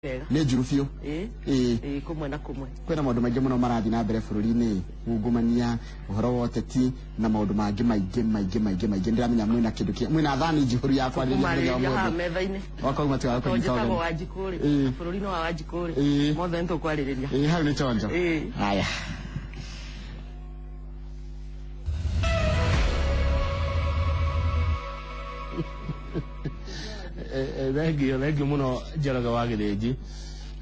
Wega. Nĩ njuru biũ. Ĩĩ. Ĩĩ. Ĩĩ, kũmwe na kũmwe. Kwĩna maũndũ maingĩ mũno marathiĩ na mbere bũrũri-inĩ, ungumania, ũhoro wa ũteti na maũndũ mangĩ maingĩ maingĩ maingĩ maingĩ. Ndĩramenya mwĩna kĩndũ kĩa mwĩna thani njihũru ya kwarĩrĩria mũthenya wa Tũkũmarĩrĩria haha ũmũthĩ. metha-inĩ. Wakauma tigaga Tondũ kũnyita njĩtagwo ũgeni. Wanjikũ rĩ, Ĩĩ. na bũrũri-inĩ wa Wanjikũ rĩ, Ĩĩ. mothe nĩ tũkwarĩrĩria. Ĩĩ, hau nĩ chonjo. Ĩĩ. Haya. Thengio, thengio muno Njoroge wa Gĩthĩnji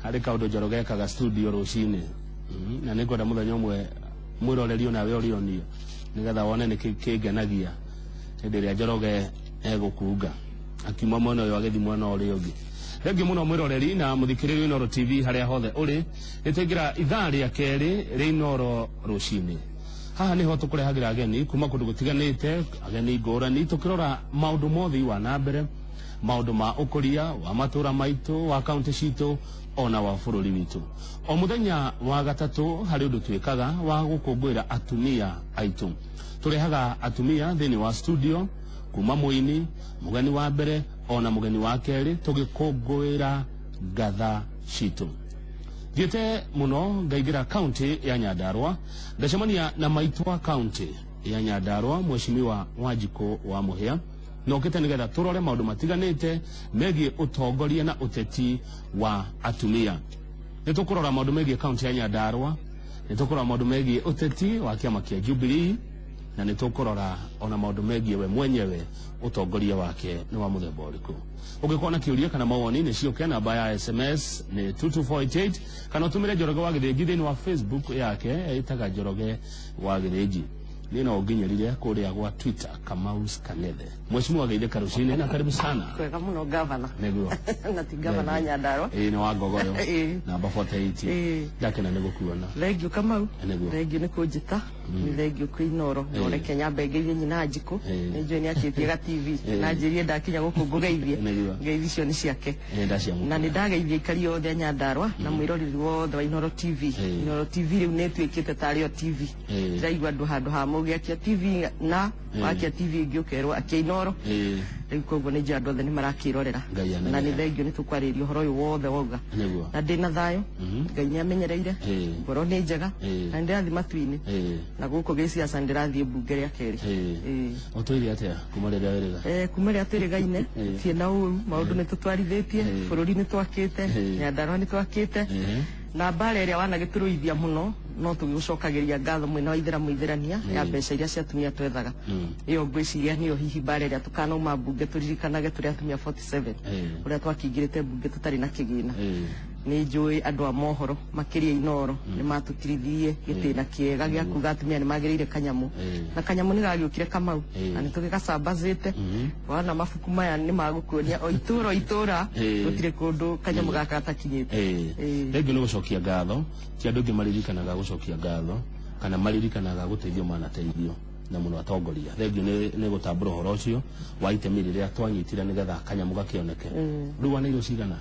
harĩ kaũndũ Njoroge ekaga studio rũcinĩ. Na nĩ ngwenda mũthenya ũmwe mwĩroreri onawe ũrĩonio nĩgetha wone nĩkĩ kĩngenagia hĩndĩ ĩrĩa Njoroge egũkunga akiuma mwena ũyũ agĩthiĩ mwena ũrĩa ũngĩ. Thengio mũno mwĩroreri na mũthikĩrĩria Inooro TV harĩa hothe ũrĩ, nĩ twaingĩra ithaa rĩa kerĩ rĩa Inooro rũcinĩ. Haha niho tũkũrehagĩra ageni kuma kũndũ gũtiganĩte, ageni ngũrani, tũkĩrora maũndũ ma ũthii wa na mbere, maũndũ ma ũkũria wa matũra maitũ, wa kaunti citũ, ona wa bũrũri witũ. O mũthenya wa gatatũ harĩ ũndũ twĩkaga wa gũkũngũĩra atumia aitũ. Tũrehaga atumia thĩinĩ wa studio kuma mũini, mũgeni wa mbere, ona mũgeni wa kerĩ, tũgĩkũngũĩra ngatha citũ. Thiĩte mũno ngaingĩra kaunti ya Nyandarua, ngacemania na maitũ wa kaunti ya Nyandarua, Mheshimiwa Wanjikũ wa Mũhĩa, na okĩte nĩgetha tũrore maũndũ matiganĩte megiĩ ũtongoria na ũteti wa atumia. Nĩ tũkũrora maũndũ megiĩ kaunti ya Nyandarua, nĩ tũkũrora maũndũ megiĩ ũteti wa kĩama kĩa Jubilee, na nĩ tũkũrora ona maũndũ megiĩ we mwenyewe ũtongoria wake nĩ wa mũthemba ũrĩkũ. Ũngĩkorwo na kĩũria kana mawoni nĩ ciũke, namba ya SMS nĩ 22488 kana ũtũmĩre Njoroge wa Gĩthĩnji thĩinĩ wa Facebook yake ĩtaga Njoroge wa Gĩthĩnji. Niĩ no ũnginyĩrire kũrĩa gwa Twitter Kamaus Kanethe. Mheshimiwa geithĩka rũcinĩ na karibu sana. Kwega mũno gavana. Nĩguo. Na ti gavana wa Nyandarua. Ĩĩ, nĩ wa Ngogoyo. Ĩĩ. Namba 48. Ĩĩ. Ndakena nĩ gũkuona. Thengio Kamau. Nĩguo. Thengio nĩ kũnjĩta. Nĩ thengio kwĩ Inooro. Na ũreke nyambe ngeithie nyina Njikũ. Ĩĩ. Nĩ njũĩ nĩ akĩtie ga TV. Ĩĩ. Na njĩrie ndakinya gũkũ ngũgeithie. Nĩguo. Ngeithi icio nĩ ciake. Ĩĩ, ndaciamũkĩra. Na nĩ ndageithia aikari othe a Nyandarua na mwĩroreri wothe wa Inooro TV. Ĩĩ. Inooro TV rĩu nĩ ĩtuĩkĩte tarĩ o TV. Ĩĩ. Ndĩraigua andũ handũ ha mũgĩakia TV na Ĩĩ. wakia TV ĩngĩ ũkerwo akia Inooro. Ĩĩ. Rĩu koguo nĩ njũĩ andũ othe nĩ marakĩrorera. Ngai anenehe. Na nĩ thengio nĩ tũkwarĩrĩria ũhoro ũyũ wothe wauga. Nĩguo. Na ndĩna thayũ. Ngai nĩ amenyereire. Ĩĩ. Ngoro nĩ njega. Ĩĩ. Na nĩ ndĩrathiĩ matu-inĩ. Ĩĩ. Na gũkũ gĩciaca nĩ ndĩrathiĩ mbunge rĩa kerĩ. Ĩĩ. Ĩĩ. Ũtũire atĩa kuma rĩrĩa wĩrĩga? Kuma rĩrĩa twĩrĩgaine Ĩĩ. tie na ũru, maũndũ nĩ tũtwarithĩtie, Ĩĩ. bũrũri nĩ twakĩte, Ĩĩ. Nyandarua nĩ twakĩte. Ĩĩ. Na mbara ĩrĩa wanagĩtũrũithia mũno no tũgĩgũcokagĩria ngatho mwena wa ithĩramu ithĩrania ya mbeca iria cia atumia twethaga. Ĩyo ngwĩciria nĩyo hihi mbara ĩrĩa tũkanauma mbunge tũririkanage tũrĩ atumia 47 Ĩĩ. ũrĩa twakĩingĩrĩte mbunge tũtarĩ na kĩgĩna. Ĩĩ. Nĩ njũĩ andũ a mohoro makĩria Inooro nĩ matũtirithirie gĩtĩna kĩega gĩa kuga atumia nĩ magĩrĩire kanyamũ. Ĩĩ. Na kanyamũ nĩ gagĩũkire Kamau Ĩĩ. na nĩ tũgĩgacambacĩte. Wana mabuku maya nĩ magũkuonia o itũra o itũra Ĩĩ. gũtirĩ kũndũ kanyamũ gaka gatakinyĩte. Ĩĩ. Ĩĩ. Thengiũ nĩ gũcokia ngatho, ti andũ aingĩ maririkanaga gũcokia ngatho kana maririkanaga gũteithio manateithio na mũno atongoria. Thengiũ nĩ gũtambũra ũhoro ũcio wa itemi rĩrĩa twanyitire nĩgetha kanyamũ gakĩoneke. Rĩu waneirwo cigana?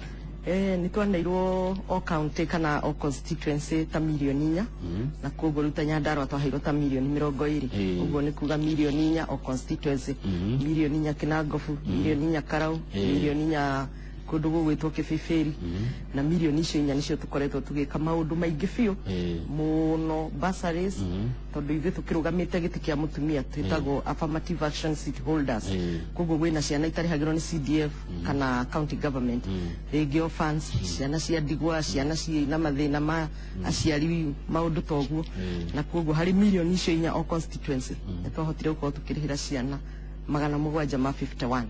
Nĩ twaneirwo o county kana o constituency ta mirioni inya. Na koguo rĩu ta Nyandarua twaheirwo ta mirioni mĩrongo ĩrĩ. Ĩĩ. Ũguo nĩ kuga mirioni inya o constituency. Mirioni inya Kinangobu, mirioni inya Karau, Ĩĩ. mirioni inya kũndũ gũgwĩtwo Kĩbĩbĩri. Na mirioni icio inya nĩcio tũkoretwo tũgĩka maũndũ maingĩ biũ. Ĩĩ. Mũno bursaries, tondũ ithuĩ tũkĩrũgamĩte gĩtĩ kĩa mũtumia twĩtagwo affirmative action seat holders. Ĩĩ. Koguo gwĩna ciana itarĩhagĩrwo nĩ CDF kana county government, rĩngĩ orphans, ciana cia ndigwa, ciana ciĩna mathĩna ma aciari, maũndũ ta ũguo. Na koguo harĩ mirioni icio inya o constituency nĩ twahotire gũkorwo tũkĩrĩhĩra ciana magana mũgwanja ma 51.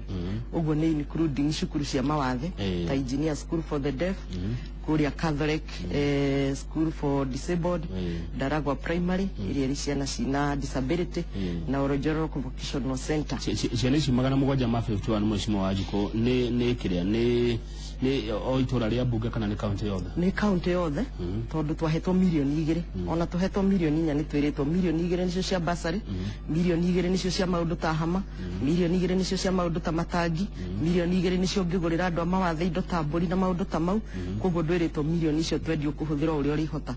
Ũguo nĩ including cukuru cia mawathe Ĩĩ. ta Engineer School for the Deaf, kũrĩa Catholic School for Disabled, Ĩĩ. Ndaragwa Primary ĩrĩa ĩrĩ ciana cina disability, Ĩĩ. na Orojoro Vocational Center. Ciana ici magana mũgwanja ma 51 Mheshimiwa Wanjikũ nĩ kĩrĩa nĩ o itũra rĩa mbunge kana nĩ kaunti yothe? Nĩ kaunti yothe, tondũ twahetwo mirioni igĩrĩ. Ona tũhetwo mirioni inya nĩ twĩrĩtwo mirioni igĩrĩ nĩcio cia bursary, mirioni igĩrĩ nĩcio cia maũndũ ta hama, mirioni igĩrĩ nĩcio cia maũndũ ta matangi, mirioni igĩrĩ nĩcio ũngĩgũrĩra andũ a mawathe indo ta mbũri na maũndũ ta mau. Koguo ndwĩrĩtwo mirioni icio twendio kũhũthĩra ũrĩa ũrĩhota.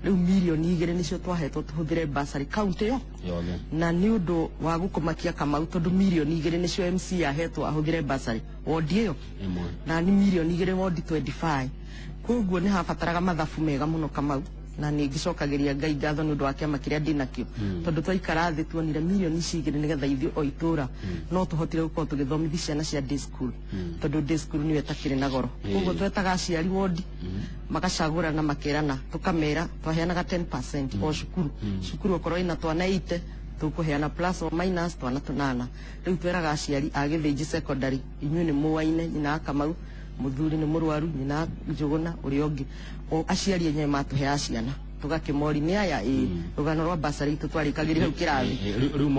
Rĩu mirioni igĩrĩ nĩcio twahetwo tũhũthĩre bursary kaunti yo yothe. Na nĩ ũndũ wa gũkũmakia Kamau, tondũ mirioni igĩrĩ nĩcio MC ahetwo ahũthĩre bursary wodi ĩyo ĩmwe, na nĩ mirioni igĩrĩ wodi 25. Koguo nĩ habataraga mathabu mega mũno Kamau, na nĩ ngĩcokagĩria Ngai ngatho nĩ ũndũ wa kĩama kĩrĩa ndĩnakĩo, tondũ twaikara thĩ tuonire mirioni ici 2 nĩgetha ithuĩ o itũra no tũhotire gũkorwo tũgĩthomithia ciana cia day school, tondũ day school nĩyo ĩtakĩrĩ na goro. Koguo twetaga aciari wondi magacagũrana, makerana, tũkamera twaheanaga 10% o cukuru. Cukuru okorwo ĩna twana 80, tũkũheana plus or minus twana 8. Rĩu tweraga aciari a Gĩthĩnji Secondary, inyuĩ nĩ mũwaine, nyina wa Kamau mũthuri nĩ mũrwaru, nyina wa Njũgũna ũrĩa ũngĩ, o aciari enyewe matũheaga ciana, tũgakĩmori nĩ aya ĩ rũgano rwa basarĩ itũ twarĩkagĩria hau kĩrathi. Rĩu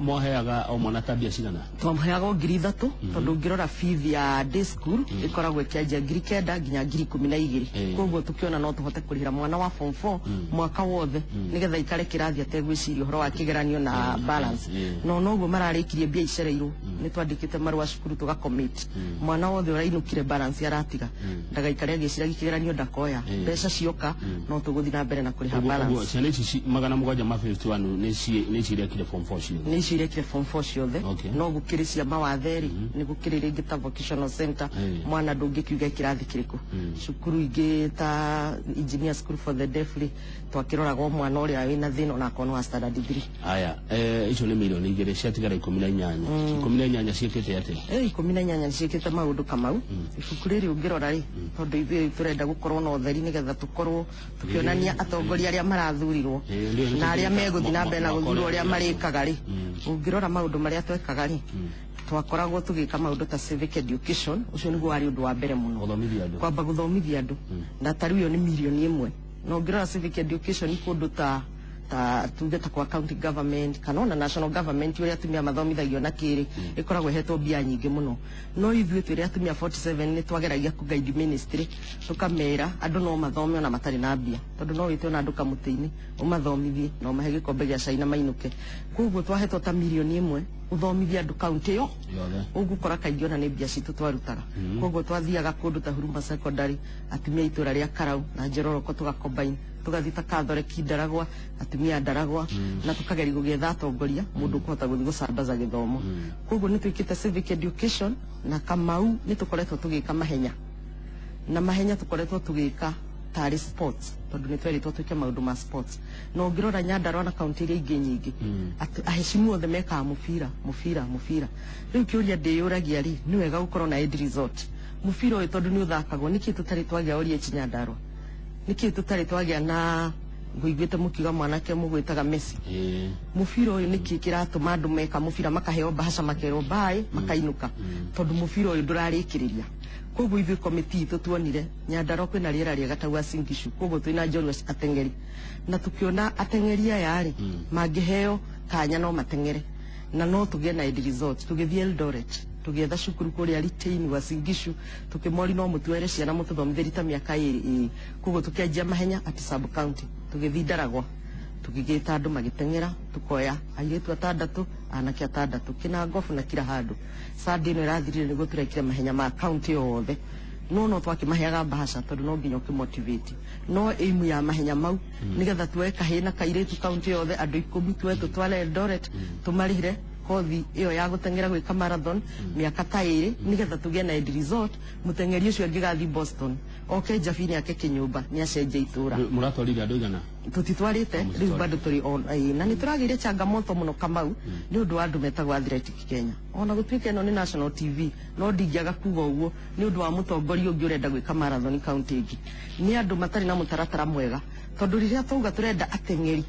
mwaheaga o mwana ta mbia cigana? Twamuheaga o 3,000, tondũ ũngĩrora fees ya day school ĩkoragwo ĩkĩanjia 9,000 nginya 12,000. Koguo tũkĩona no tũhote kũrĩhĩra mwana wa form 4 mwaka wothe, nĩgetha ikare kĩrathi ategwĩciria ũhoro wa kĩgeranio na balance. No noguo mararĩkirie mbia icereirwo, nĩ twandĩkĩte marũa cukuru tũgacommit mwana wothe ũrainũkire balance aratiga ndagaikare agĩciragia kĩgeranio ndakoya mbeca cioka, no tũgũthiĩ na mbere na kũrĩha Ũguo balance. Ciana ici 751 nĩ cirekire form 4 ciothe? Nĩ icio irekire form 4 ciothe. No gũkĩrĩ cia mawathe rĩ, nĩ gũkĩrĩ rĩngĩ ta vocational center, mwana ndũngĩkiuga kĩrathi kĩrĩkũ. Cukuru ingĩ ta Engineer School for the Deaf rĩ, twakĩroraga o mwana ũrĩa wĩna thĩna onakorwo nĩ wa standard 3. Aya, icio nĩ mirioni 2, ciatigara 18. 18 ciĩkĩte atĩa? 18 nĩ ciĩkĩte maũndũ Kamau. Ibuku rĩrĩ ũngĩrora rĩ, tondũ ithuĩ tũrenda gũkorwo na ũtheri nĩgetha tũkorwo tũkĩonania atongoria arĩa marathurirwo Ndio, na arĩa megũthiĩ na mbere na mwaka gũthurwo ũrĩa ũrĩa marĩkaga rĩ, ũngĩrora maũndũ marĩa twekaga rĩ, twakoragwo tũgĩka maũndũ ta civic education. Ũcio nĩguo warĩ ũndũ wa mbere mũno. Gũthomithia andũ. Kwamba gũthomithia andũ, na ta rĩu ĩyo nĩ mirioni 1. Na ũngĩrora civic education kũndũ ta tuge ta kwa county government kana ona national government, ũrĩa atumia mathomithagio na kĩrĩ, ĩkoragwo ĩhetwo mbia nyingĩ mũno. No ithuĩ twĩrĩ atumia 47 nĩ twageragia kũ guide ministry, tũkamera andũ no mathome ona matarĩ na mbia, tondũ no wĩte ona andũ kamũtĩ-inĩ ũmathomithie na ũmahe gĩkombe gĩa cai na mainũke. Koguo twahetwo ta mirioni 1 ũthomithie andũ kaunti ĩyo yothe. Ũgũkora kaingĩ ona nĩ mbia citũ twarutaga. Koguo twathiaga kũndũ ta Huruma Secondary, atumia a itũra rĩa Karau na Njororoko, tũgacombine, tũgathiĩ ta Kathoreki Ndaragwa, atumia a Ndaragwa, na tũkageria gũgĩetha atongoria, mũndũ ũkũhota gũthiĩ gũcambaza gĩthomo. Koguo nĩ twĩkĩte civic education. Na Kamau nĩ tũkoretwo tũgĩka mahenya, na mahenya tũkoretwo tũgĩka tarĩ sports, tondũ nĩ twerĩtwo twĩke maũndũ ma sports. Na ũngĩrora Nyandarua na kaunti iria ingĩ nyingĩ, aheshimu othe mekaga mũbira, mũbira, mũbira. Rĩu kĩũria ndĩyũragia rĩ, nĩ wega gũkorwo na end result mũbira ũyũ, tondũ nĩ ũthakagwo, nĩkĩ tũtarĩ twagĩa Oliech Nyandarua? Nĩkĩ tũtarĩ twagĩa na ngũiguĩte mũkiuga mwanake mũgwĩtaga Messi? Mũbira ũyũ, nĩkĩ kĩratũma andũ meka mũbira makaheo mbahaca, makerwo mbaĩ, makainũka, tondũ mũbira ũyũ ndũrarĩkĩrĩria? Koguo ithuĩ komiti itũ tuonire Nyandarua kwĩna rĩera rĩega ta Uasin Gishu, koguo twĩna njorua ateng'eri, na tũkĩona ateng'eri aya rĩ, mangĩheo kanya no mateng'ere na no tũgĩe na end result. Tũgĩthiĩ Eldoret, tũgĩetha cukuru kũrĩa Litein, Uasin Gishu, tũkĩmori no mũtuere ciana mũtũthomithĩrie ta mĩaka 2 ĩĩ. Koguo tũkĩanjia mahenya at sub county, tũgĩthiĩ Ndaragwa, tũgĩgĩta andũ magĩteng'era, tũkoya airĩtu atandatũ, anake atandatũ, kĩnangobu na kila handũ. Sunday ĩno ĩrathirire nĩguo tũrekire mahenya ma county yothe, no twakĩmaheaga mbahaca, tondũ no nginya ũkĩmotivate. No aim ya mahenya mau nĩgetha tuoe kahĩĩ na kairĩtu county yothe, andũ 10, tuoe tũtware Eldoret, tũmarĩhĩre kothi ĩyo ya gũteng'era, gwĩka marathon mĩaka ta 2, nĩgetha tũgĩe na end result. Mũteng'eri ũcio angĩgathiĩ Boston, oke Njabini ake kĩnyũmba, nĩ acenjia itũra. Mũratwarire andũ igana? Tutitwarĩte rĩu, bado tũrĩ on na nĩ tũragĩire changamoto mũno Kamau, nĩ ũndũ wa andũ metagwo Athletic Kenya. Ona gũtuĩka ĩno nĩ national TV, no ndingĩaga kuga ũguo nĩ ũndũ wa mũtongoria ũngĩ ũrenda gwĩka marathon county ĩngĩ. Nĩ andũ matarĩ na mũtaratara mwega, tondũ rĩrĩa twauga tũrenda ateng'eri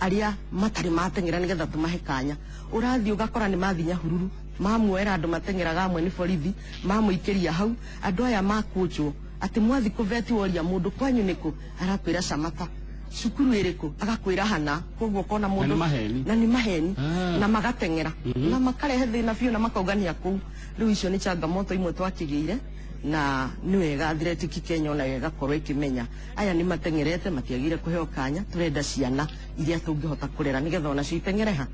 arĩa matarĩ mateng'era nĩgetha tũmahe kanya, ũrathiĩ ũgakora nĩ mathiĩ Nyahururu, mamuoera andũ mateng'eraga amwe nĩ borithi, mamũikĩria hau. Andũ aya makũnjwo atĩ mwathi kũveti, woria mũndũ kwanyu nĩkũ, arakwĩra Camata, cukuru ĩrĩkũ, agakwĩra hana. Koguo ũkona mũndũ Na nĩ maheni. Na nĩ maheni. Ah. Na magateng'era na makarehe thĩna biũ na makaugania kũu. Rĩu icio nĩ changamoto imwe twakĩgĩire, na nĩ wega Athletic Kenya ona ĩgakorwo ĩkĩmenya aya nĩ mateng'erete, matiagire kũheo kanya. Tũrenda ciana iria tũngĩhota kũrera nĩgetha onacio iteng'ere ha.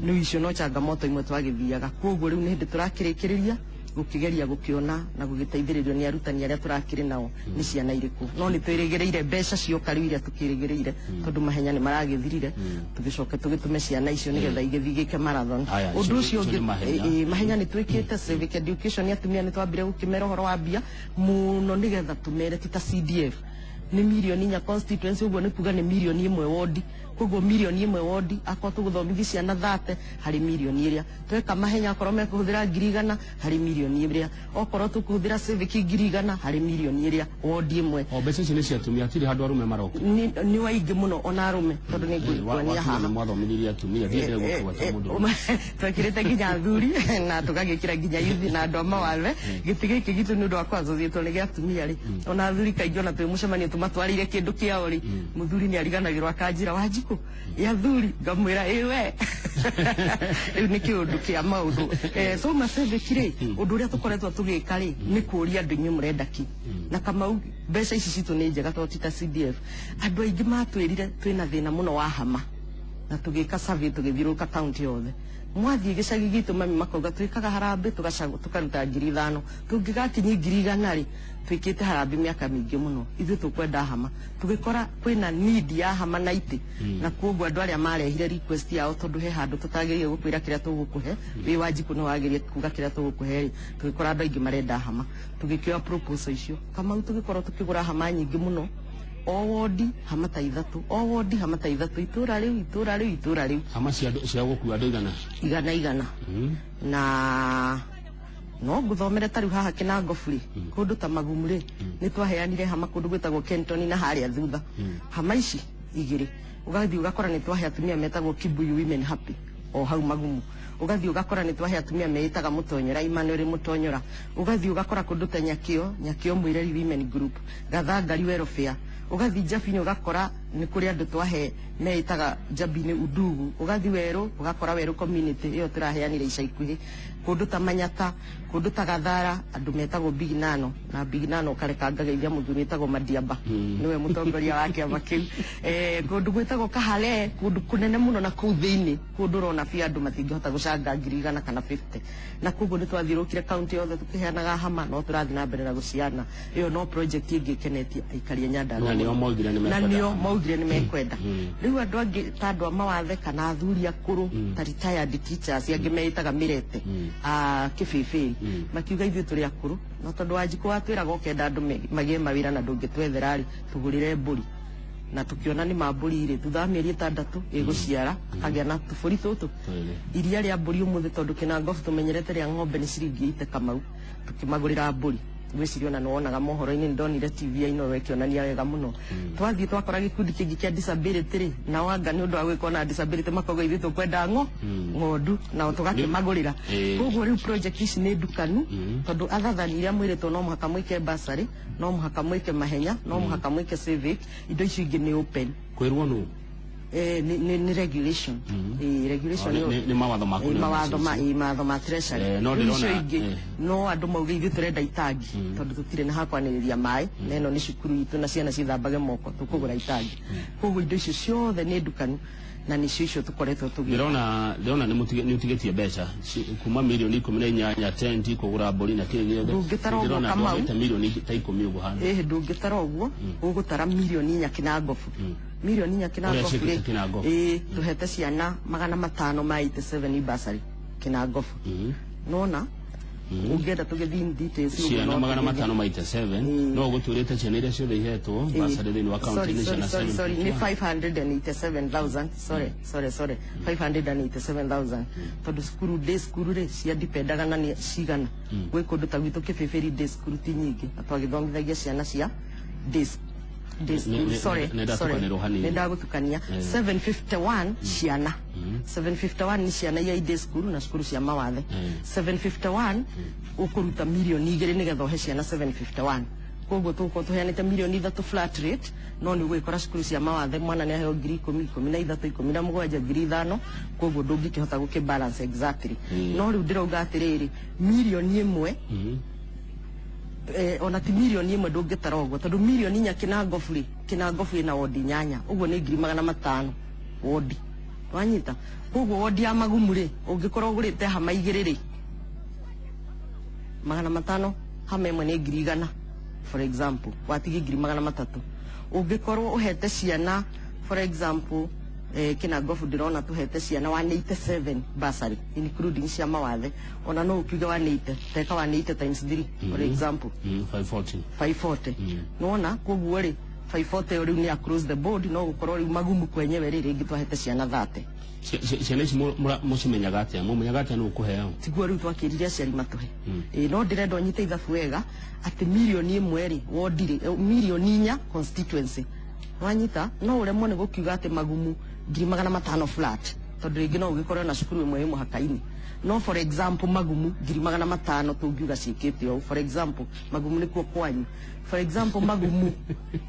Rĩu icio no changamoto imwe twagĩthiaga. Koguo rĩu nĩ hĩndĩ tũrakĩrĩkĩrĩria. Gũkĩgeria gũkĩona na gũgĩteithĩrĩrio nĩ arutani arĩa tũrakĩrĩ nao nĩ ciana irĩkũ, no nĩ twĩrĩgĩrĩire mbeca cioka rĩu iria tũkĩrĩgĩrĩire, tondũ mahenya nĩ maragĩthirire, tũgĩcoke tũgĩtũme ciana icio nĩgetha igĩthiĩ igĩke marathon. Haya, Ũndũ ũcio icio nĩ ũngĩ, mahenya. Mahenya nĩ twĩkĩte civic education. Atumia nĩ twambire gũkĩmera ũhoro wa mbia mũno nĩgetha tũmere ti ta CDF nĩ mirioni 4 constituency, ũguo nĩ kuga nĩ mirioni 1 wodi. Koguo mirioni 1 wodi, akorwo tũgũthomithia ciana 30 harĩ mirioni ĩrĩa tweka mahenya, akorwo mekũhũthĩra 100,000 harĩ mirioni ĩrĩa, okorwo tũkũhũthĩra civic 100,000 harĩ mirioni ĩrĩa wodi 1. O mbeca ici nĩ cia atumia, hatirĩ handũ arũme maroka? Nĩ waingĩ mũno ona arũme, tondũ nĩ ngũkuonia haha. Nĩ mwathomithirie atumia, ndiendere gũkũgweta mũndũ. Twekĩrĩte nginya athuri na tũgagĩkĩra nginya yuthi na andũ a mawathe. Gĩtĩ gĩkĩ gitũ nĩ ũndũ wa kwassociatwo nĩ gĩa atumia rĩ, ona athuri kaingĩ ona twĩ mũcemanio tũmatwarĩire kĩndũ kĩao rĩ, mũthuri nĩ ariganagĩrwo akanjĩra, "Wanjikũ, ya athuri?" Ngamwĩra, "Ĩ we." Rĩu nĩ kĩũndũ kĩa maũndũ. So ma civic rĩ, ũndũ ũrĩa tũkoretwo tũgĩka rĩ nĩ kũũria andũ, inyuĩ mũrenda kĩ? Na Kamau, mbeca ici citũ nĩ njega tondũ ti ta CDF. Andũ aingĩ matwĩrire twĩna thĩna mũno wa hama, na tũgĩka survey, tũgĩthiũrũrũka kaunti yothe. Mwathiĩ gĩcagi gitũ, mami makauga twĩkaga harambĩ tũkaruta 5,000, tũngĩgakinyia 100,000 rĩ, twĩkĩte harambĩ mĩaka mĩingĩ mũno, ithuĩ tũkwenda hama. Tũgĩkora kwĩna need ya hama na itĩ, na koguo andũ arĩa marehire request yao, tondũ he handũ tũtagĩrĩire gũkwĩra kĩrĩa tũgũkũhe, wĩ Wanjikũ nĩ wagĩrĩire kuga kĩrĩa tũgũkũhe rĩ, tũgĩkora andũ aingĩ marenda hama. Tũgĩkĩoya proposal icio, Kamau, tũgĩkorwo tũkĩgũra hama nyingĩ mũno, o wodi hama ta ithatũ, o wodi hama ta ithatũ, itũra rĩu, itũra rĩu, itũra rĩu. Hama cia cia gũkua andũ igana? Igana igana. Na no ngũthomere ta rĩu haha Kĩnangobu rĩ, kũndũ ta Magumu rĩ, nĩ twaheanire hama kũndũ gwĩtagwo Kenton na harĩa thutha, hama ici igĩrĩ. Ũgathiĩ ũgakora nĩ twahe atumia metagwo Kibuyu Women Happy o hau Magumu. Ũgathiĩ ũgakora nĩ twahe atumia meĩtaga Mũtonyora, Emmanuel Mũtonyora. Ũgathiĩ ũgakora kũndũ ta Nyakĩo, Nyakĩo Mwĩreri Women Group, Gathangari Welfare. Ũgathiĩ Njabinĩ ũgakora nĩ kũrĩ andũ twahe meĩtaga Njabinĩ Undugu. Ũgathiĩ Werũ ũgakora Werũ Community ĩyo tũraheanire ica ikuhĩ, kũndũ ta Manyata, kũndũ ta Gathara, andũ metagwo Big Nano. Na Big Nano ũkareka ngageithia mũthuri wĩtagwo Madiamba, nĩwe mũtongoria wa kĩama kĩu. Kũndũ gwĩtagwo Kahare, kũndũ kũnene mũno na kũu thĩinĩ, kũndũ ũrona biũ andũ matingĩhota gũcanga 100,000 kana 50. Na koguo nĩ twathiũrũrũkire kaunti yothe tũkĩheanaga hama, no tũrathiĩ na mbere na gũciana. Ĩyo no project ĩngĩ ĩkenetie aikari a Nyandarua Na nĩo mũno. maugire nĩ Na mekwenda nĩo hama. maugire nĩ mekwenda. Rĩu andũ angĩ ta andũ a mawathe kana athuri akũrũ ta retired teachers angĩ meĩtaga Mĩrete a Kĩbĩbĩri, makiuga, "Ithuĩ tũrĩ akũrũ, no tondũ Wanjikũ watwĩraga ũkenda andũ magĩe mawĩra na ndũngĩtwethera rĩ, tũgũrĩre mbũri." Na tũkĩona nĩ ma mbũri rĩ, thutha wa mĩeri 6 ĩgũciara, akagĩa na tũbũri tũtũ. Twĩrĩ. Iria rĩa mbũri ũmũthĩ, tondũ Kĩnangobu tũmenyerete rĩa ng'ombe nĩ ciringi 80, Kamau, tũkĩmagũrĩra mbũri. Ngwĩciria ona nĩwonaga mohoro-inĩ, nĩndonire TV ya Inooro ĩkĩonania wega mũno. Twathiĩ twakora gĩkundi kĩngĩ kĩa disability rĩ, nao anga nĩ ũndũ wa gwĩkwo na disability makauga, "Ithuĩ tũkwenda ng'ondu," nao tũgakĩmagũrĩra. Koguo rĩu project ici nĩ ndukanu, tondũ other than iria mwĩrĩtwo no mũhaka mwĩke bursary, no mũhaka mwĩke mahenya, no mũhaka mwĩke civic, indo icio ingĩ nĩ open. Kwĩrwo nũ? Nĩ regulation. Regulation. Oh, nĩ mawatho ma kũneana mawatho ma mbeca ici. mawatho ma treasury. No Rĩu icio ndĩrona, ingĩ no andũ mauge, "Ithuĩ tũrenda itangi tondũ tũtirĩ na hakwanĩrĩria maĩ, na ĩno nĩ cukuru itũ na ciana cithambage moko, tũkũgũra itangi." Koguo indo icio ciothe nĩ ndukanu na nĩcio icio tũkoretwo tũgĩ Ndĩrona nĩ ũtigĩtie mbeca kuma mirioni 18, tenti, kũgũra mbũri na kĩ gĩothe. Ndũngĩtara ũguo, Ndĩrona Kamau. ndwagĩte mirioni ta 10 ũguo handũ. Ĩhĩ, ndũngĩtara ũguo, ũgũtara mirioni 4 Kĩnangobu, mirioni 4 Ũrĩa Kĩnangobu ciĩkĩte rĩ. Kĩnangobu. Ĩĩ, tũhete ciana 587 bursary Kĩnangobu. Nona ũngĩenda tũgĩthiĩ in details ũguo Ciana no magana tũgĩthiĩ. matano maita 7, no ũgũtwĩrĩte ciana iria ciothe ihetwo bursary thĩinĩ wa kaunti Sorry, nĩ sorry, ciana sorry, sorry, nĩ 751. 587,000. Sorry, sorry, sorry, 587,000, tondũ cukuru, day school rĩ, ciandipendaga na nĩ cigana. Gwĩ kũndũ ta gwitũ Kĩbĩbĩri day school ti nyingĩ, na twagĩthomithagia ciana cia day school. Sorry, Nĩ ndatukanĩrwo sorry, hanini. nĩ ndagũtukania. 751 ciana, 751 nĩ ciana iria i day school na cukuru cia mawathe. 751 ũkũruta mirioni 2 nĩgetha ũhe ciana 751. Koguo tũgũkorwo tũheanĩte mirioni 3 flat rate, no nĩ ũgũgĩkora cukuru cia mawathe mwana nĩ aheo 10,000, 13, 17, 5,000. Koguo ndũngĩkĩhota gũkĩ balance exactly. No rĩu ndĩrauga atĩrĩrĩ, mirioni 1, ona ti mirioni 1, ndũngĩtara ũguo, tondũ mirioni 4 Kĩnangobu rĩ, Kĩnangobu ĩna wondi inyanya, ũguo nĩ 500,000 wondi, wanyita? Koguo wondi ya Magumu rĩ, ũngĩkorwo ũgũrĩte hama igĩrĩ rĩ, 500 hama ĩmwe nĩ 100,000 for example, watigie 300,000. Ũngĩkorwo ũhete ciana for example, kina gofu ndĩrona tũhete ciana 187 bursary including cia mawathe, ona no ũkiuge 180, teka 180 times 3 for example. 540. 540. Nona koguo rĩ, 540 rĩu nĩ across the board, no gũkorwo rĩu magumu kwenyewe rĩ, rĩngĩ twahete ciana 30. Ciana ici mũcimenyaga atĩa? Mũmenyaga atĩa nũ ũkũheo? Tiguo rĩu twakĩrire aciari matũhe. Ĩ no ndĩrenda ũnyite ithabu wega atĩ 1 million rĩ, wondi rĩ, 4 million constituency wanyita, no ũremwo nĩ gũkiuga atĩ magumu 500,000 flat, tondũ rĩngĩ no ũgĩkorwo na cukuru ĩmwe ĩ mũhaka-inĩ. No for example magumu 500,000 tũngiuga ciĩkĩte ũũ. For example magumu nĩkuo kwanyu, for example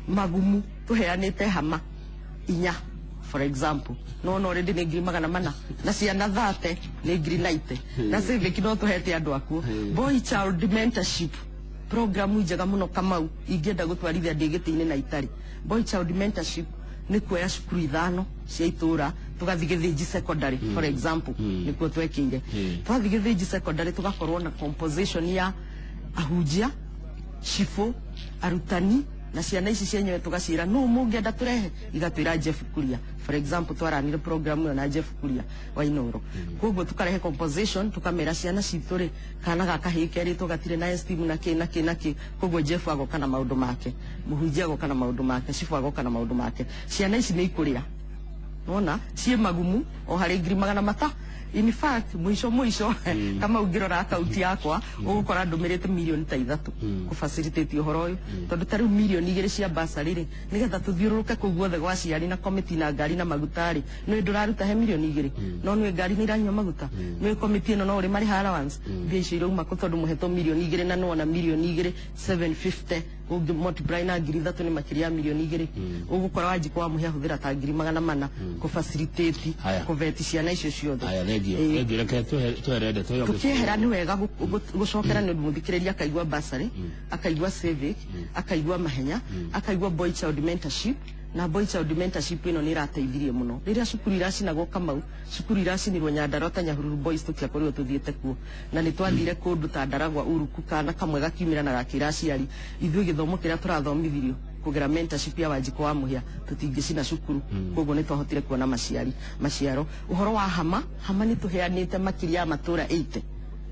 magumu tũheanĩte hama 4 for example, no already nĩ 400,000 na ciana 30 nĩ 90,000 na civic no tũhete andũ akuo. Boy child mentorship program njega mũno Kamau, ingĩenda gũtwarithia ndĩ gĩtĩ-inĩ na itarĩ. Boy child mentorship nĩ kuoya cukuru 5 cia itũra tũgathiĩ Gĩthĩnji Secondary for example, nĩkuo twekĩire. Twathiĩ Gĩthĩnji Secondary tũgakorwo na composition ya ahunjia, cibũ, arutani na ciana ici cienyewe, tũgaciĩra nũ mũngĩenda tũrehe, igatwĩra Jeff Kuria for example. Twaranire program ĩyo na Jeff Kuria wa Inoro. Koguo tũkarehe composition, tũkamera ciana citũ rĩ, kana gaka kahĩĩ kerĩtwo gatirĩ na esteem na kĩ na kĩ na kĩ. Koguo Jeff agoka na maũndũ make, mũhunjia agoka na maũndũ make, cibũ agoka na maũndũ make. Ciana ici nĩ ikũrĩa nona ciĩ magumu o harĩ 500,000. In fact, mũico mũico kama ũngĩrora akaunti yakwa ũgũkora ndũmĩrĩte 3 million kũ facilitate ũhoro ũyũ, tondũ ta rĩu 2 million cia basarĩ rĩ, nĩgetha tũthiũrũrũke kũu guothe gwa ciari na komiti na ngari na maguta rĩ, nĩ ndũraruta he 2 million, no nĩ ngari nĩ iranyua maguta, nĩ komiti ĩno no ũrĩ marĩha allowance. Mbia icio irauma kũ? Tondũ mũhetwo 2 million na nĩwona 2.75 million ũngĩ multiply na 3,000 nĩ makĩria ya 2 million. Ũgũkora Wanjikũ wa Mũhĩa hũthĩra ta 400,000 kũ facilitate Haya. kũveti ciana icio ciothe. Haya, thengio. Thengio, reke twehere ndeto ĩyo. Tukiehera nĩ wega gũcokera nĩ ũndũ mũthikĩrĩria akaigua bursary, akaigua civic, akaigua mahenya, akaigua boy child mentorship. Na boy child mentorship ĩno nĩ ĩrateithirie mũno rĩrĩa cukuru iracinagwo Kamau, cukuru iracinirwo Nyandarua ta Nyahururu Boys, tũtiakorirwo tũthiĩte kuo na nĩ twathire kũndũ ta Ndaragwa Uruku, kana kamwe gakiumĩra na gakĩra aciari ithuĩ gĩthomo kĩrĩa tũrathomithirio kũgera mentorship ya Wanjikũ wa Mũhĩa tũtingĩcina cukuru. Koguo nĩ twahotire kuona maciari maciaro. Ũhoro wa hama, hama nĩ tũheanĩte makĩria ya matũra 80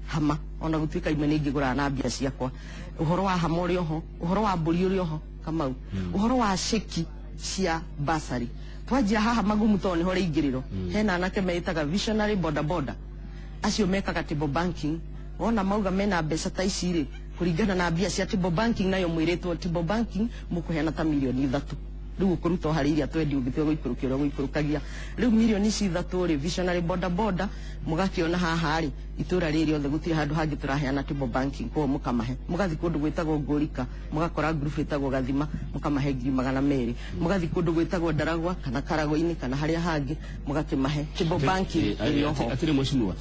hama, ona gũtuĩka imwe nĩ ingĩgũraga na mbia ciakwa. Ũhoro wa hama ũrĩ oho, ũhoro wa mbũri ũrĩ oho Kamau, ũhoro wa ceki cia basarĩ twanjia haha magumu tondũ nĩho rĩingĩrĩro. Hena anake meĩtaga visionary boda boda, acio mekaga table banking. Wona mauga mena mbeca ta ici rĩ, kũringana na mbia cia table banking, nayo mwĩrĩtwo table banking mũkũheana ta 3 million. Rĩu ũkũruta o harĩ iria twendi, ũngĩtua gũikũrũkia ũrĩa gũikũrũkagia rĩu 3 million ici rĩ, visionary boda boda mũgakĩona haha rĩ, itũra rĩrĩ othe gũtirĩ handũ hangĩ tũraheana table banking. Koguo mũkamahe, mũgathiĩ kũndũ gwĩtagwo Ngũrika, mũgakora group ĩtagwo Gathima, mũkamahe 200,000. Mũgathiĩ kũndũ gwĩtagwo Ndaragwa kana Karagũ-inĩ kana harĩa hangĩ, mũgakĩmahe table banking ĩrĩ oho. Atirĩ mheshimiwa,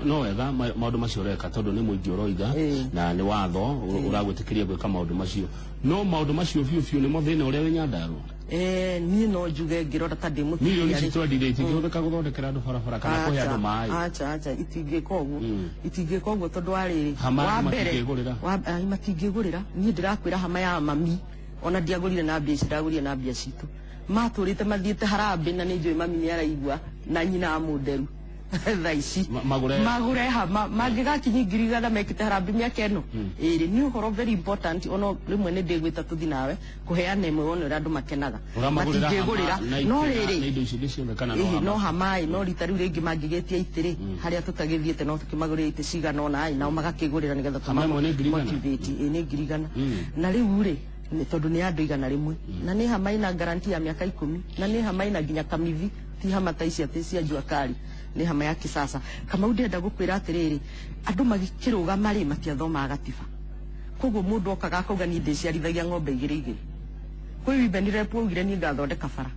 no wega maũndũ macio ũreka tondũ nĩ mũingĩ ũroiga na nĩ watho ũragwĩtĩkĩria gwĩka maũndũ macio, no maũndũ macio biũ biũ nĩmo thĩna ũrĩa wĩ Nyandarua. Niĩ no njuge ngĩrora ta ndĩ Milioni mũtumia ici rĩ, twendire itingĩhũthĩka gũthondekera andũ barabara kana kũhe andũ maĩ? Acha, acha, itingĩka ũguo, itingĩka ũguo tondũ wa rĩrĩ, Hama wa mbere matingĩgũrĩra? Ai, matingĩgũrĩra. Niĩ ndĩrakwĩra hama ya mami ona ndiagũrire na mbia ici, ndagũrire na mbia citũ matũrĩte mathiĩte harambĩ, na nĩ njũĩ mami nĩ araigua na nyina wa mũnderu thaa ici. Magũre- Magũre hama mangĩgakinyi 100,000 mekĩte harambĩ mĩaka ĩno ĩrĩ. Nĩ ũhoro very important, ona rĩmwe nĩ ndĩgwĩta tũthi nawe kũheana ĩmwe wone ũrĩa andũ makenaga. Ũramagũrĩra Matingĩgũrĩra hama na no itĩ rĩrĩ na indo icio ingĩ ciothe kana no Ĩhĩ, hama? No hamaĩ, no rita rĩu rĩngĩ mangĩgĩtia itĩ rĩ, harĩa tũtagĩthiĩte no tũkĩmagũrĩra itĩ cigana ũna ĩ, nao magakĩgũrĩra nĩgetha Hama ĩmwe nĩ 100,000? motivate. Ĩ, nĩ 100,000. Na rĩu rĩ, nĩ tondũ nĩ andũ 100, na nĩ hama ĩna guarantee ya mĩaka 10, na nĩ hama ĩna nginya kamithi, ti hama ta ici atĩ cia jua kali, nĩ hama ya kisasa. Kamau, ndĩrenda gũkwĩra atĩrĩrĩ, andũ magĩkĩrũgama rĩ, matiathomaga gatiba. Koguo mũndũ okaga akauga niĩ ndĩciarithagia ng'ombe igĩrĩ igĩrĩ. Kwĩ women rep augire niĩ ngathondeka bara,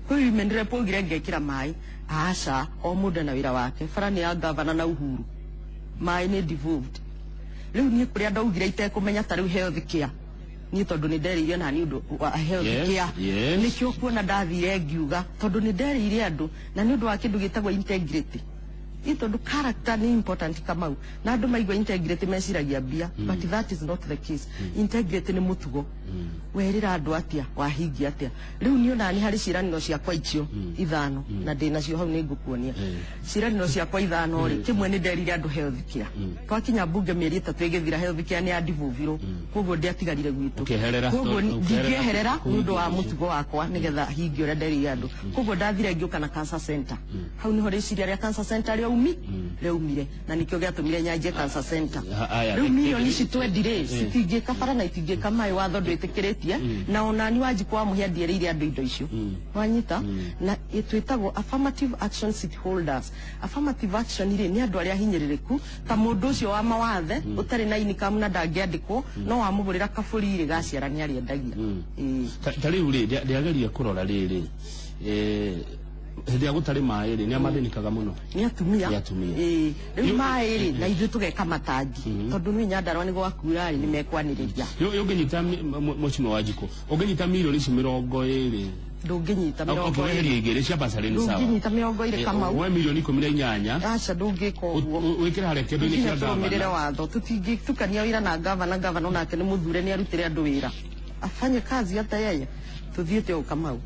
kwĩ women rep augire ngekĩra maĩ. Aca, o mũndũ na wĩra wake. Bara nĩ ya gavana na Uhuru, maĩ nĩ devolved. Rĩu niĩ kũrĩa ndaugire itekũmenya ta rĩu health care, niĩ tondũ nĩ nderĩire na nĩ ũndũ wa health care, nĩkĩo kuona ndathire ngiuga tondũ nĩ nderĩire andũ na nĩ ũndũ wa kĩndũ gĩtagwo integrity. Ĩ tondũ character nĩ important, Kamau, na andũ maigua integrity meciragia mbia, but that is not the case. Integrity nĩ mũtugo. Werĩra andũ atĩa, wahingia atĩa? Rĩu niĩ ona nĩ harĩ ciĩranĩro ciakwa icio 5 na ndĩ nacio hau, nĩ ngũkuonia ciĩranĩro ciakwa 5 rĩ. Kĩmwe nĩ nderire andũ health care. Twakinya mbunge mĩeri 3 ĩgĩthira, health care nĩ yandivuvirwo, koguo ndiatigarire gwitũ. Ũkĩeherera. Koguo ũkĩeherera ndingĩeherera nĩ ũndũ wa kũhingia. Mũtugo wakwa nĩgetha hingie ũrĩa nderire andũ. Koguo ndathire ngĩũka na cancer center. Hau niho rĩciria rĩa cancer center rĩaumire, na nĩkĩo gĩatũmire nyanjie cancer center. Aya, Rĩu milioni ici twendi rĩ, citingĩka bara na itingĩka maĩ, watho ndwĩtĩkĩrĩtie, na onani Wanjikũ wa Mũhĩa ndierĩire andũ indo icio, wanyita? Na twĩtagwo affirmative action seat holders. Affirmative action rĩ, nĩ andũ arĩa hinyĩrĩrĩku, ta mũndũ ũcio wa mawathe ũtarĩ na income na ndangĩandĩkwo, no wamũgũrĩra kabũri rĩ, gaciara nĩ arĩendagia. Ĩĩ. Ta rĩu rĩ, ndĩageria kũrora rĩrĩ, hĩndĩ ĩrĩa gũtarĩ maĩ rĩ, nĩ amathĩnĩkaga mũno? Nĩ atumia. Nĩ atumia. Ĩĩ, rĩu maĩ rĩ, na ithuĩ tũgeka matangi, tondũ nĩ Nyandarua nĩ gwakura rĩ, nĩ mekwanĩrĩria. Ũngĩnyita mũcimo wa njiko, ũngĩnyita milioni ici 20? Ndũngĩnyita 20. Ũkĩweheria igĩrĩ cia basarĩ nĩ sawa. Ndũngĩnyita 20, Kamau. We milioni 18. Aca, ndũngĩka ũguo. Wĩkĩre harĩa kĩndũ-inĩ nginya kĩa tũrũmĩrĩre gavana. Watho tũtingĩtukania wĩra na gavana. Gavana onake nĩ mũthure, nĩ arutĩre andũ wĩra, afanye kazi hata yeye. Tuthiĩte ũũ, Kamau,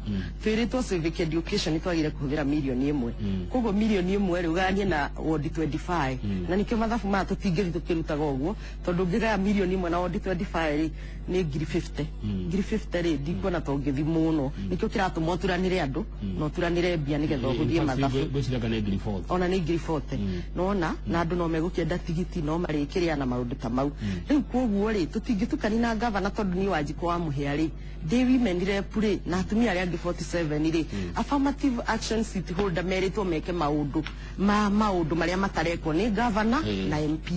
twĩrĩtwo civic education twagĩrĩire kũhũthĩra mirioni 1. Koguo mirioni 1 rĩ, ũgayanie na ward 25, na nĩkĩo mathabu maya tũtingĩthiĩ tũkĩrutaga ũguo, tondũ ũngĩgaya mirioni 1 na ward 25 rĩ, nĩ ngiri 50. Ngiri 50 rĩ, ndikuona ta ũngĩthi mũno. Nĩkĩo kĩratũma ũturanĩre andũ na ũturanĩre mbia nĩgetha ũhũthie mathabu. Ngwĩciria nĩ ngiri 40. Ona nĩ ngiri 40, nona na andũ no megũkĩenda tigiti, no marĩkĩrĩa na maũndũ ta mau. Rĩu koguo rĩ, tũtingĩtukani na gavana, tondũ niĩ Wanjikũ wa Mũhĩa rĩ, ndĩ women rep rĩ, na atumia arĩa angĩ 47 rĩ, affirmative action seat holder merĩtwo meke maũndũ ma maũndũ marĩa matarekwo nĩ gavana na MP.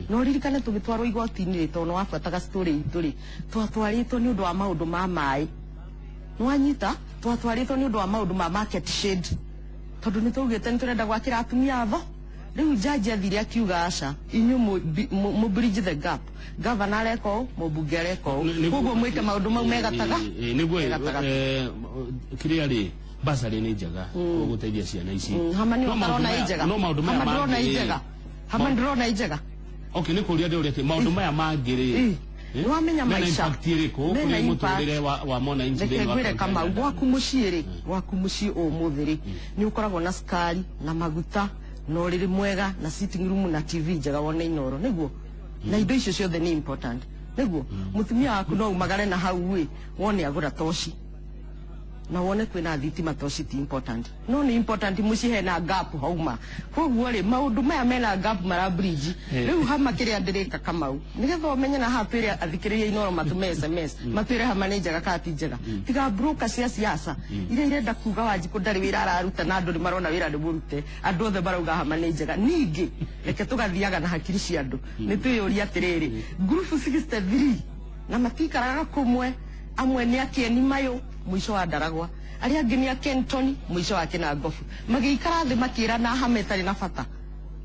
No ririkane tũgĩtwarwo igoti-inĩ rĩ, tondũ nĩ wabuataga story itũ rĩ, twatwarĩtwo nĩ ũndũ wa maũndũ ma maĩ, nĩwanyita? Twatwarĩtwo nĩ ũndũ wa maũndũ ma market shade, tondũ nĩ twaugĩte nĩ tũrenda gwakĩra atumia tho. Rĩu jaji athire akiuga aca, inyuĩ mũ bridge the gap, gavana areka ũũ, mũmbunge areka ũũ, koguo mwĩke maũndũ mau megataga Nĩguo. Megatagatĩ. Kĩrĩa rĩ, basarĩ nĩ njega gũteithia ciana ici. Hama nĩ No maũndũ ũtarona ĩ njega? No maũndũ maya Hama ndĩrona ĩ mangĩ rĩ, njega? Hama ndĩrona ĩ njega? Okay, nĩ kũria ndĩũria atĩ maũndũ maya mangĩ rĩ, Nĩwamenya mena maica. impact ĩrĩkũ Mena kũrĩ impact. mũtũrĩre wa mwananchi Reke thĩinĩ wa ngwĩre, kaunti ya Kamau, Nyandarua? gwaku mũciĩ rĩ, gwaku mũciĩ ũmũthĩ rĩ, nĩ ũkoragwo na cukari na maguta na ũrĩrĩ mwega na sitting room na TV njega wone Inoro, nĩguo? Na indo icio ciothe nĩ important, nĩguo? Mũtumia waku no umagare na hau ĩ, wone agũra toci na wone kwĩna thitima, toci ti important? No nĩ important. Mũciĩ hena gap hauma. Koguo rĩ, maũndũ maya mena gap mara bridge. Rĩu hama kĩrĩa ndĩrĩka, Kamau, nĩgetha ũmenye, na haha twĩre athikĩrĩria Inoro matũme SMS matwĩre hama nĩ njega kana ti njega, tiga broker cia siasa iria irenda kuga Wanjikũ ndarĩ wĩra araruta, na andũ nĩ marona wĩra nĩ mũrute. Andũ othe marauga hama nĩ njega. Ningĩ reke tũgathiaga na hakiri cia andũ, nĩ twĩyũria atĩrĩrĩ, group 63 na matikaraga kũmwe, amwe nĩ akĩeni mayũ mũico wa Ndaragwa, arĩa angĩ nĩ a Kenton mũico wa Kĩnangobu, magĩikara thĩ makĩrana hama ĩtarĩ na bata.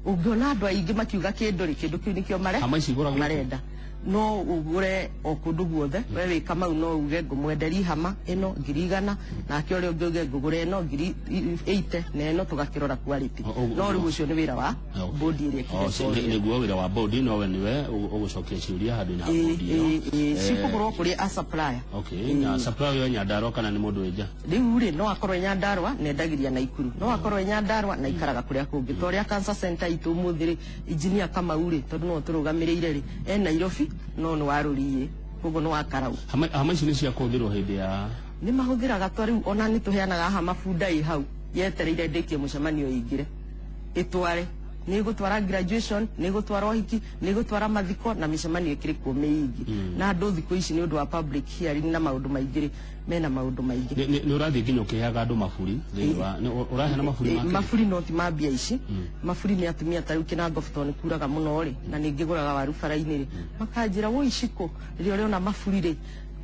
Ũngĩona andũ aingĩ makiuga kĩndũ rĩ, kĩndũ kĩu nĩkĩo mare Hama ici igũragwo kũ? Marenda. No ũgũre o kũndũ guothe. We wĩ Kamau, no uge ngũmwenderia hama ĩno 100,000, nake ũrĩa ũngĩ uge ngũgũra ĩno 80,000, na ĩno tũgakĩrora quality. No rĩu ũcio nĩ wĩra wa bodi ĩrĩa ĩkĩretwo wĩra. Nĩguo wĩra wa bodi, nowe nĩwe ũgũcokia ciũria handũ-inĩ ha bodi ĩyo. Cikũgũrwo kũrĩ a supplier. Okay, na supplier ũyũ e Nyandarua kana nĩ mũndũ wĩ nja? Rĩu rĩ, no akorwo e Nyandarua na endagĩria Naikuru, no akorwo e Nyandarua na ikaraga kũrĩa kũngĩ, ta ũrĩa cancer center itũ ũmũthĩ rĩ, engineer Kamau rĩ, tondũ no tũrũgamĩrĩire rĩ, e Nairobi, no nĩ wa Rũriĩ, koguo nĩ wa Karau. Hama ici nĩ cia kũhũthĩrwo hĩndĩ ya Nĩ mahũthĩraga twa rĩu ona nĩ tũheanaga hama bunda ĩ hau yetereire ndĩkie mũcemanio ĩingĩre ĩtware. Nĩ ĩgũtwara graduation, nĩ ĩgũtwara ũhiki, nĩ ĩgũtwara mathiko, na mĩcemanio ĩkĩrĩ kuo mĩingĩ. Na andũ thikũ ici nĩ ũndũ wa public hearing na maũndũ maingĩ rĩ, mena maũndũ maingĩ. Nĩ ũrathiĩ nginya ũkĩheaga andũ maburi thĩinĩ wa ũraheana maburi Eh, ma kĩ? Maburi no ti ma mbia ici. Maburi nĩ atumia ta rĩu Kĩnangobu, tondũ nĩ kuraga mũno rĩ, na nĩ ngĩgũraga waru bara-inĩ rĩ, makanjĩra woi Shiko, rĩrĩa ũrĩona maburi rĩ,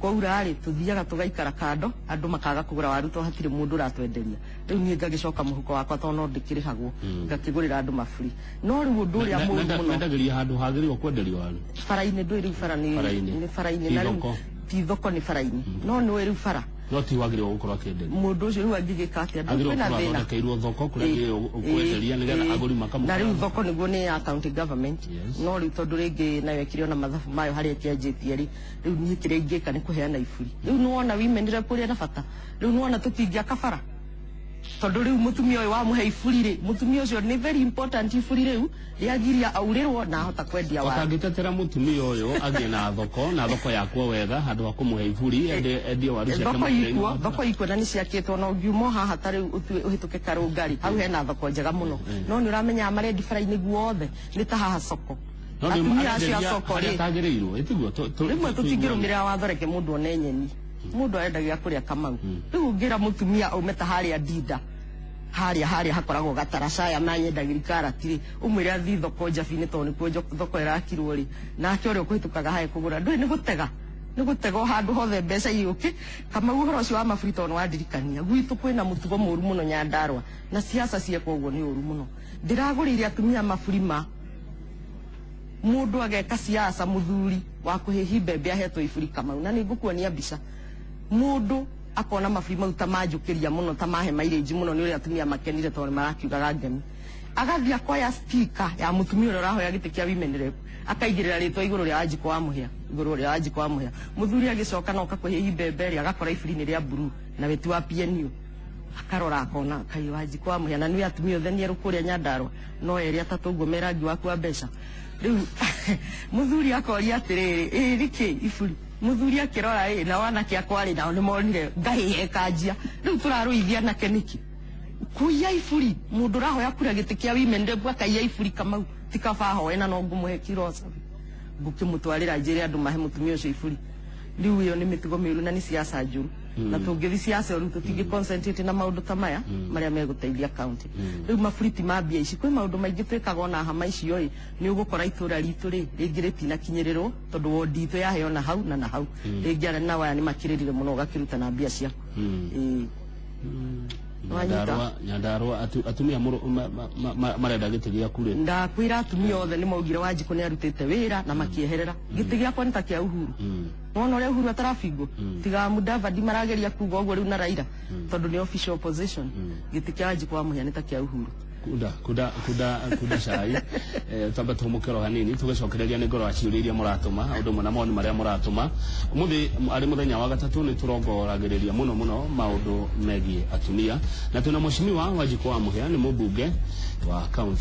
kwaura rĩ, tũthiaga tũgaikara kando, andũ makaga kũgũra waru tondũ hatirĩ mũndũ ũratwenderia. Rĩu niĩ ngagĩcoka mũhuko wakwa, tondũ no ndĩkĩrĩhagwo, ngakĩgũrĩra andũ maburi. No rĩu ũndũ ũrĩa mũru mũno Mendagĩria handũ hagĩrĩirwo kwenderio waru? Bara-inĩ. Ndũĩ rĩu bara nĩ Bara-inĩ. Nĩ bara-inĩ. Ti Na rĩu thoko. Ti thoko, nĩ bara-inĩ. No nĩũĩ rĩu bara No ti wagĩrĩirwo gũkorwo akĩenderia. Mũndũ ũcio rĩu angĩgĩka atĩa? Agĩrĩirwo Kwĩna gũkorwo thĩna. athondekeirwo thoko kũrĩa agĩrĩirwo kwenderia nĩgetha agũri makamũkora. Na rĩu thoko nĩguo nĩ ya county government. No rĩu tondũ rĩngĩ nayo ĩkĩrĩ ona mathabu mayo harĩa ĩkĩanjĩtie rĩ, rĩu niĩ kĩrĩa ingĩka nĩ kũheana iburi. Rĩu nĩwona women rep ũrĩa na bata. Rĩu nĩwona tũtingĩaka bara, tondũ rĩu mũtumia ũyũ wamũhe iburi rĩ, mũtumia ũcio nĩ very important. Iburi rĩu rĩagiria aurĩrwo na ahota kwendia waru. Ũtangĩtetera mũtumia ũyũ agĩe na thoko, na thoko yakwo wega, handũ ha kũmũhe iburi endie waru ciake Thoko mũtĩ-inĩ. ikuo, thoko ikuo na nĩ ciakĩtwo. Na ũngiuma o haha ta rĩu ũhĩtũke Karũngari, hau hena thoko njega mũno, no nĩ ũramenya marendi bara-inĩ guothe nĩ ta haha soko. No rĩu Atumia acio a arenderia soko harĩa rĩ, atagĩrĩirwo, ĩtiguo? Rĩmwe tũtingĩrũmĩrĩra watho. Reke mũndũ one nyeni, mũndũ arendagia kũrĩa Kamau. Rĩu ũngĩra mũtumia aume ta harĩa Ndinda, harĩa hakoragwo gataracaya manyendagĩri karati rĩ, ũmwĩre athiĩ thoko Njabi-inĩ tondũ nĩkuo thoko ĩrakirwo rĩ, nake ũrĩa ũkũhĩtũkaga hae kũgũra ndũĩ nĩ gũtega, nĩ gũtega o handũ hothe mbeca igũkĩ. Kamau, ũhoro ũcio wa maburi, tondũ nĩwandirikania gwitũ kwĩna mũtugo mũru mũno Nyandarũa, na siasa ciekwo ũguo nĩ ũru mũno. Ndĩragũrĩire atumia maburi ma mundu ageka siasa, muthuri wa kuhihi mbembe ahetwo iburi, Kamau, na nĩngũkuonia mbica. Mundu akona maburi mau ta manjũkĩria mũno, ta mahe mairĩnji mũno nĩ ũrĩa atumia makenire tondũ nĩmarakiugaga ngemi. Agathiĩ akoya speaker ya mũtumia ũrĩa ũrahoya gĩtĩ kĩa women rep, akaigĩrĩra rĩtwa igũrũ rĩa Wanjikũ wa Mũhĩa, igũrũ rĩa Wanjikũ wa Mũhĩa. Mũthuri agĩcoka na oka kũhihi mbembe rĩ, agakora iburi-inĩ rĩa blue na wĩti wa PNU. Akarora akona kai Wanjikũ wa Mũhĩa, na nĩ atumia othe nĩ erũ kũrĩa Nyandarũa, no erĩ atatũ ũguo me rangi waku wa mbeca. Rĩu mũthuri akoria atĩrĩrĩ, ĩ nĩkĩ iburi? Mũthuri akĩrora ĩ nao anake akwa rĩ, nao nĩmonire ngahĩha ĩkanjia. Rĩu tũrarũithia anake nĩkĩ kuiya iburi? Mũndũ ũrahoya kura gĩtĩ kĩa women rep akaiya iburi, Kamau, ti kaba ahoe na no ngũmũhe kiroca ngũkĩmũtwarĩra njĩre andũ mahe mũtumia ũcio iburi. Rĩu ĩyo nĩ mĩtugo mĩũru na nĩ siasa njũru, na tũngĩthi siasa rĩu tũtingĩ concentrate na maũndũ ta maya marĩa megũteithia county. Rĩu maburi ti ma mbia ici. Kwĩ maũndũ maingĩ twĩkaga ona hama icio ĩ, nĩ ũgũkora itũra ritũ rĩ, rĩngĩ rĩtinakinyĩrĩrwo tondũ wondi itũ yaheo na hau na hau rĩngĩ arĩa na waya nĩ makĩrĩrire mũno, ũgakĩruta na mbia ciaku. Ĩĩ. Wanyita? Nyandarũa atumia marenda gĩtĩ gĩaku rĩ. Ndakwĩra atumia othe nĩ maugire Wanjikũ nĩ arutĩte wĩra na makĩeherera. Gĩtĩ gĩakwa nĩ ta kĩa Uhuru. Wona ũrĩa Uhuru atarabingwo, tiga Mudavadi marageria kuga ũguo rĩu na Raila tondũ nĩ official opposition. Gĩtĩ kĩa Wanjikũ wa Mũhĩa nĩ ta kĩa Uhuru. Kunda kunda kunda kunda cai, twambe tũhũmũke hanini, tũgĩcokereria nĩ ngoro ciũria iria mũratũma, ũndũ ũmwe na mawoni marĩa mũratũma. Ũmũthĩ arĩ mũthenya wa gatatũ, nĩ tũrongoragĩrĩria mũno mũno maũndũ megiĩ atumia, na twĩna mheshimiwa Wanjikũ wa Mũhĩa, nĩ mũmbunge wa kaunti.